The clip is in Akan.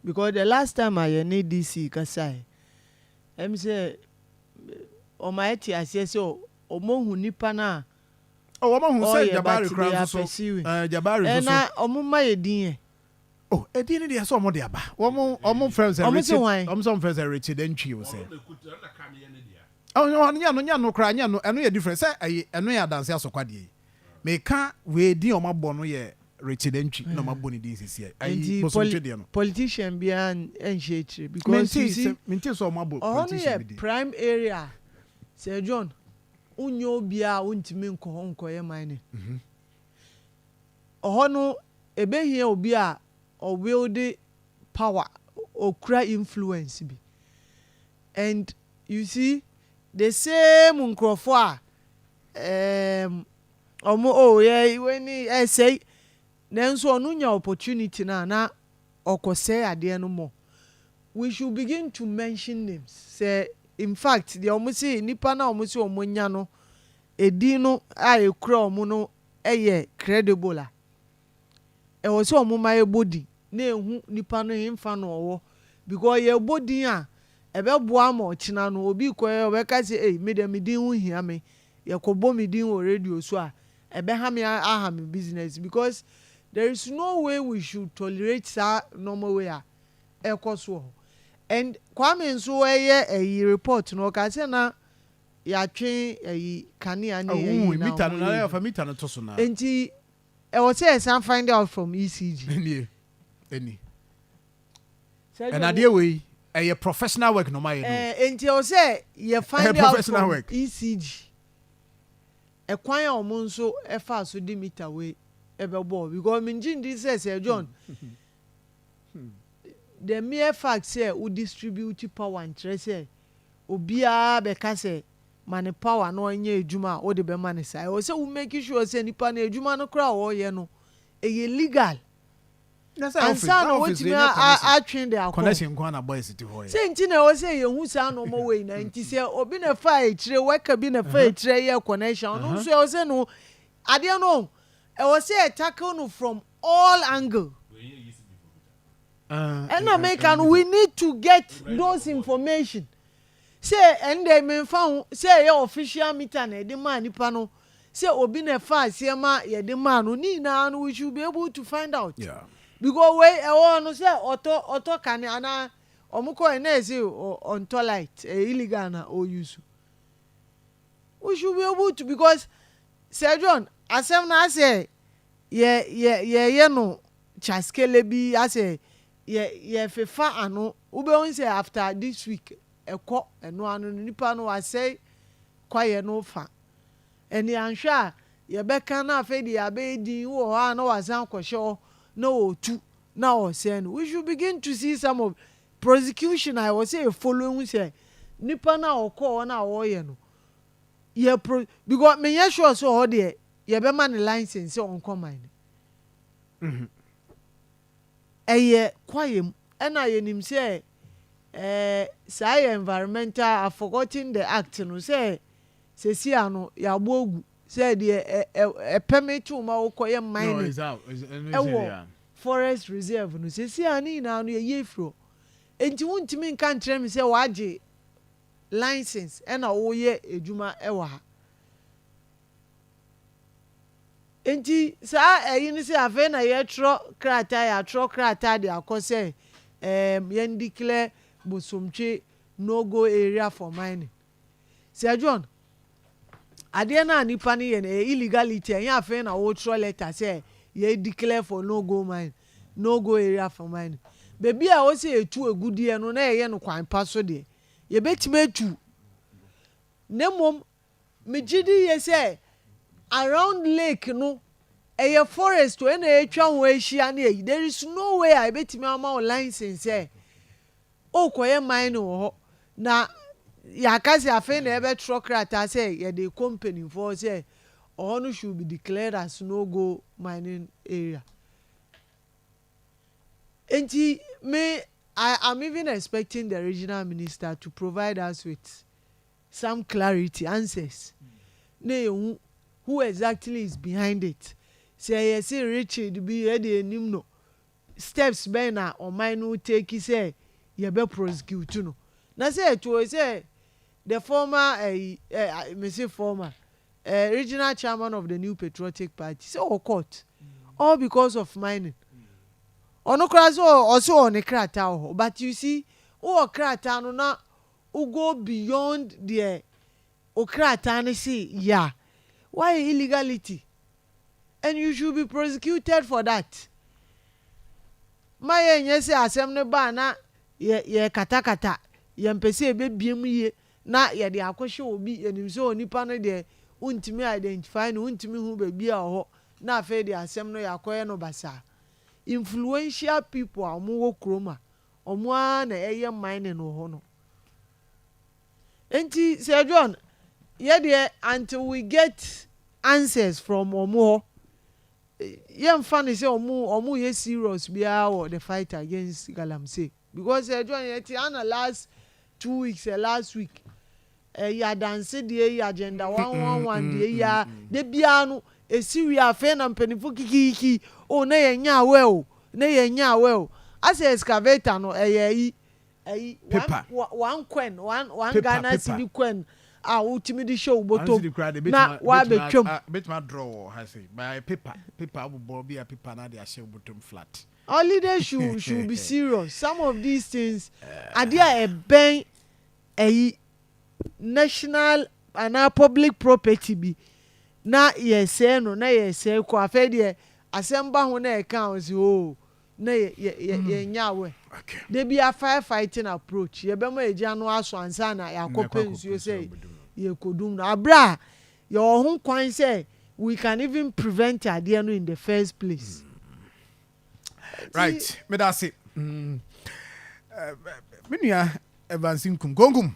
Because the last time a yɛne DC kasae, sɛ ɔma yɛte aseɛ sɛ ɔmo hu nipa no a Oh, wɔn ahu sɛ ɔyɛ Jabari but kura they are nso so pursuing. Jabari nso so. Ɛna ɔmo ma yɛ din yɛ. Oh, edin ni deɛ sɛ ɔmo de aba. Wɔn fɛn sɛ Ɔmo Richard se hwan? Ɔmo sɛ ɔmo fɛn sɛ Richard Ntwi o sɛ. Ɔno nyɛ no kora, nyɛ no, ɛno yɛ different sɛ ɛyɛ, ɛno yɛ adanse asɔkwa deɛ yi. Meka wei din a ɔmo abɔ no yɛ Richard Ntwi na ɔmo abɔ ne din sisi ayi Nti Bosomtwe deɛ no. Politician biara nhyɛ akyire because you see, Mente sɛ ɔmo abɔ ɔhɔ no politician bi yɛ din. prime area. Sir John, wonyɛ obiara, wontumi nkɔ hɔ nkɔyɛ mining. Ɔhɔ no ebehia obi a ɔwield power, okura influence bi. And you see, the same nkurɔfoɔ a ɔmo oh yɛ wei ɛsɛe, nanso ɔno nya opportunity na ɔkɔsɛe adeɛ no mɔ. We should begin to mention names sɛ in fact deɛ ɔmo si nipa na ɔmo si ɔmo nya no, edin no a ekura ɔmo no ɛyɛ credible a ɛwɔ sɛ ɔmo ma yɛbɔ din na ehu nipa no nfa na ɔwɔ, because yɛbɔ din a, ɛbɛboa ama ɔkyena no obi kɔ yɛ ɔbɛka sɛ, "Ei, mi deɛ, mi din ho hia mi, yɛkɔbɔ mi din wɔ radio so a, ɛbɛha mi, aha mi business," because there is no way we should tolerate saa normal way a ɛkɔ so wɔ hɔ. And Kwame nso ɛyɛ ɛyi report no, ɔka sɛ na yɛatwe ɛyi kanea ne ɛyi na meter no ɔmo na yɛ yɛ meter no to so na. Nti ɛwɔ sɛ yɛsan find out from ECG. Ɛnie ɛni ɛna adeɛ wei ɛyɛ professional work na ɔmo ayɛ no. Nti ɛwɔ sɛ yɛ find out professional from work. ECG ɛkwan a ɔmo nso ɛfa so de meter wei ɛbɛbɔ, because mi ngye ndi sɛ, Sir John, the mere fact sɛ wo distribute power nkyerɛ sɛ obiara bɛka sɛ ma ne power na ɔnyɛ adwuma a wode bɛma ne saa. Ɛwɔ sɛ wo make sure sɛ nipa no adwuma no koraa a ɔreyɛ no ɛyɛ legal ansa na wotumi atwe de akɔ. Connection kwan na boys ti hɔ yɛ. Sɛ nti na ɛwɔ sɛ yɛhu saa nneɛma wei na nti sɛ obi na fa akyire, worker bi na fa akyire yɛ connection, ɔno nso ɛwɔ sɛ no adeɛ no ɛwɔ sɛ yɛ tackle no from all angle. Ɛna meka no, we need to get those information sɛ ɛnde memfa ho sɛ ɛyɛ official meter na yɛde maa nipa no, sɛ obi na ɛfa aseɛ ma yɛde maa no ne nyinaa no, we should be able to find out. Because wei ɛwɔ no sɛ ɔtɔ kane anaa ɔmo kɔ ɛna ɛsɛ ɔntɔ light, ɛyɛ illegal na ɔuse. We should be able to, because Sir John, asɛm na asɛ yɛ yɛ yɛyɛ no kyaskele bi, asɛ yɛ yɛfefa ano. Wobɛhu sɛ after this week ɛkɔ ɛno ano no, nipa no wasɛe kwaeɛ no fa. Ɛne anhwɛ a yɛbɛka na afei de yɛabɛyɛ din wɔ hɔ a na wasan akɔhyɛ hɔ na wɔtu na ɔsɛn no. We should begin to see some of prosecution a ɛwɔ sɛ yɛ follow ehu sɛ nipa no a ɔkɔɔ hɔ na ɔreyɛ no yɛ pro, because menyɛ sure sɛ ɔhɔ deɛ yɛbɛma ne license sɛ ɔnkɔ mine. Ɛyɛ kwaeɛ mu, ɛna yɛnim sɛ saa yɛ environmental, I forgotten the act no, sɛ sɛsi ano yɛabɔ ogu sɛ deɛ ɛ ɛ ɛpɛmɛ wo ma wokɔyɛ mining ɛwɔ forest reserve no. Sɛsi a ne nyinaa no yɛyɛ efiri hɔ, nti wontumi nka nkyerɛ mi sɛ wagye license ɛna woyɛ adwuma ɛwɔ ha. Nti saa ɛyi no sɛ afei na yɛtwerɛ krataa, yɛatwerɛ krataa de akɔ sɛ yɛn declare Bosomtwe no go area for mining. Sir John, adeɛ no a nipa no yɛ no ɛyɛ illegality. Ɛnyɛ afei na wɔtwerɛ letter sɛ yɛ declare for no go mine, no go area for mining. Beebi a wɔsɛ etu egudeɛ no na yɛyɛ no kwan pa so deɛ, yɛbɛtumi etu. Na mmom megye di yie sɛ around lake no ɛyɛ forest o, ɛna etwa ho ahyia ne eyi, there is no way a ebɛtumi ama wo license sɛ okɔyɛ mining wɔ hɔ na yɛaka sɛ afei na ɛbɛtwerɛ krataa sɛ yɛde kɔ mpanimfoɔ sɛ ɔhɔ no should be declared as no go mining area. Nti me, I am even expecting the regional minister to provide us with some clarity, answers, na ehu who exactly is behind it. Sɛ yɛsi Richard bi yɛde enim no. Steps bɛn na ɔman no take sɛ yɛbɛ prosecute no? Na sɛ ɛto sɛ the former ɛyi ɛ mese former regional chairman of the New Patriotic Party sɛ ɔwɔ court all because of mining. Ɔno koraa sɛ ɔsɛ ɔwɔ ne krataa wɔ hɔ, but you see, wowɔ krataa no na wo go beyond deɛ o krataa no si ya, why illegality, and you should be prosecuted for that. Ma yɛ nyɛ sɛ asɛm no baa na yɛ katakata, yɛn mpɛ sɛ yɛbɛbie mu yie na yɛde akɔhyɛ obi. Yɛnim sɛ onipa no deɛ, wontumi identify no, wontumi hu baabi a ɔwɔ, na afei de asɛm no yɛakɔyɛ no basaa. Influential people a wɔwɔ kurom a wɔn ara na ɛyɛ mining wɔ hɔ no. Nti Sir John, yɛ deɛ, until we get answers from wɔn hɔ, yɛmfa ne sɛ ɔmo yɛ serious biara wɔ the fight against galamsey, because Sir John, yɛ ti ana last 2 weeks, last week, ɛyɛ adanse deɛ yi, Agenda 111 deɛ yi a, de biara no esi wie, afei na mpanimfo kikiki o, na yɛn nya awɛ o, na yɛn nya awɛ o, asɛ excavator no ɛyɛ ɛyi Paper. One coin, one Paper, Ghana paper. cedi coin a wotumi de hyɛ wo One bɔtɔm cedi koraa de na wabɛtwam. Bɛtumi adraw wɔ ha sɛ by paper abobɔ bi a paper na de ahyɛ wo bɔtɔm flat. Our leaders should be serious. Some of these things, adeɛ a ɛbɛn ɛyi national anaa public property bi na yɛsɛɛ no, na yɛsɛɛ kɔ, afei deɛ asɛm ba ho na ɛka ho sɛ o, na yɛ yɛ yɛ yɛnya awɛ. De bi a fire fighting approach, yɛbɛma egya no aso ansa na yɛakɔpɛ nsuo sɛ yɛkɔdum no, abere a yɛwɔ ho kwan sɛ we can even prevent adeɛ no in the first place. Right, meda ase. Me nua Evans Nkum Konkum.